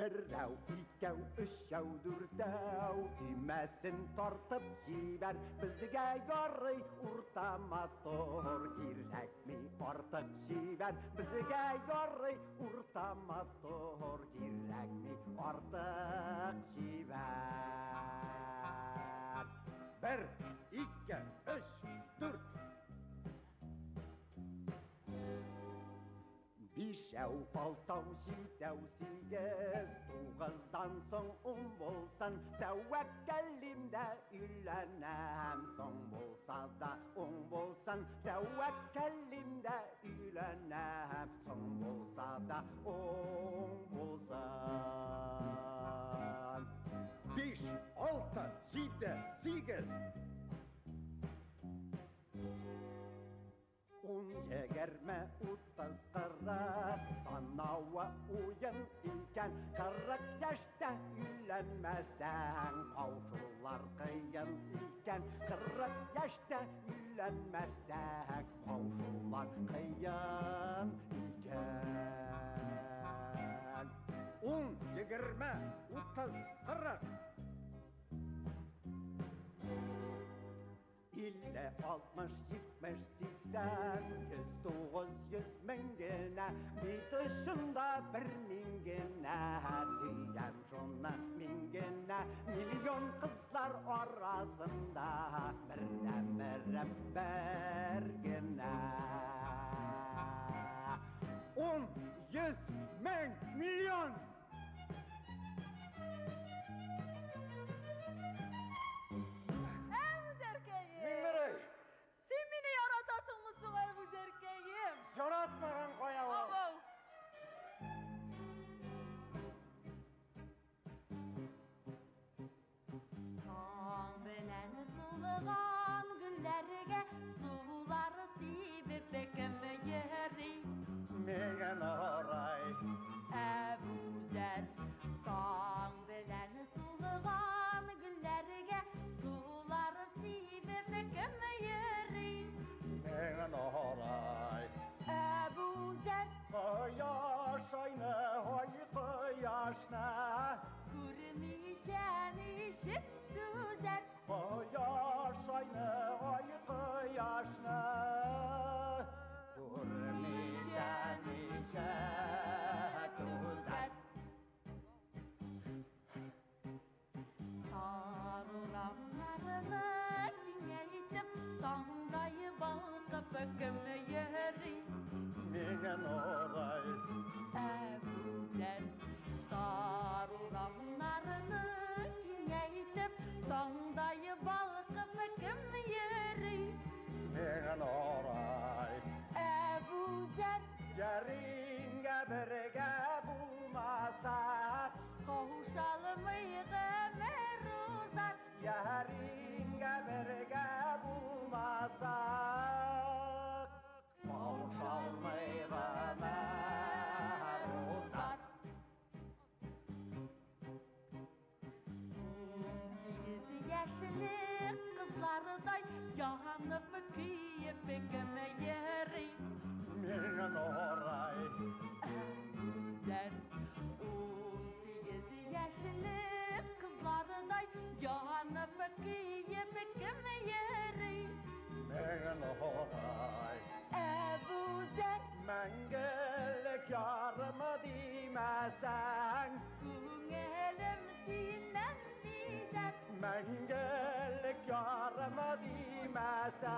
Берәү, икәү, өчәү, дүртәү, төймәсен тартып җибәр. Безгә ярый урта мотор, кирәкми артык чибәр. Безгә ярый урта мотор, кирәкми артык чибәр. Бер, ике, өч, дүрт. Бишәү, алтау, җидәү, сигез, тугыздан соң ун булсын. Тәвәккәллим дә өйләнәм, соң булса да уң булсын. Тәвәккәллим дә өйләнәм, соң булса да уң булсын. Биш, алты, җиде, сигез. Ун, егерме, утыз, кырык, санавы уен икән. 40 яшьтә өйләнмәсәң, каушулар кыен икән. 40 яшьтә өйләнмәсәң, каушулар кыен икән. 10, 20, 30, 40. 50, 60, 70, 80, 100, 900 мең генә, бит очында бер мин генә, сөям шуны мин генә, миллион кызлар арасында бердәнберем бер генә. 10, 100, мең, миллион! Әбүзәркәем! Миңнерәй! Син мине яратасыңмы соң, Әбүзәркәем? Яратмаган кая ул? Абау! Таң белән сулыган гөлләргә сулар сибеп кем йөри? Миңнерәй! Әбүзәр. Таң белән сулыган гөлләргә сулар сибеп кем йөри? Миңнерәй! Әбүзәр. Кояш айны, ай кояшны, Күрмичә ничек түзәр? Кояш айны, ай кояшны, күрмичә ничек түзәр. Тар урамнарны киңәйтеп, таңдай балкып кем йөри? Миңнерәй! Әбүзәр. Тар урамнарны киңәйтеп, таңдай балкып кем йөри? Миңнерәй! Әбүзәр. Ярингә бергә булмасак, Каушалмый гомер узар. Ярингә бергә булмасак, каушалмый гомер узар. 18 яшьлек кызлардай янып көеп кем йөри? Миңнерәй! Әбүзәр. 18 яшьлек кызлардай янып көеп кем йөри? Миңнерәй! Әбүзәр. Мәңгелек ярым димәсәң, Күңелем синнән бизәр. Мәңгелек ярым димәсәң,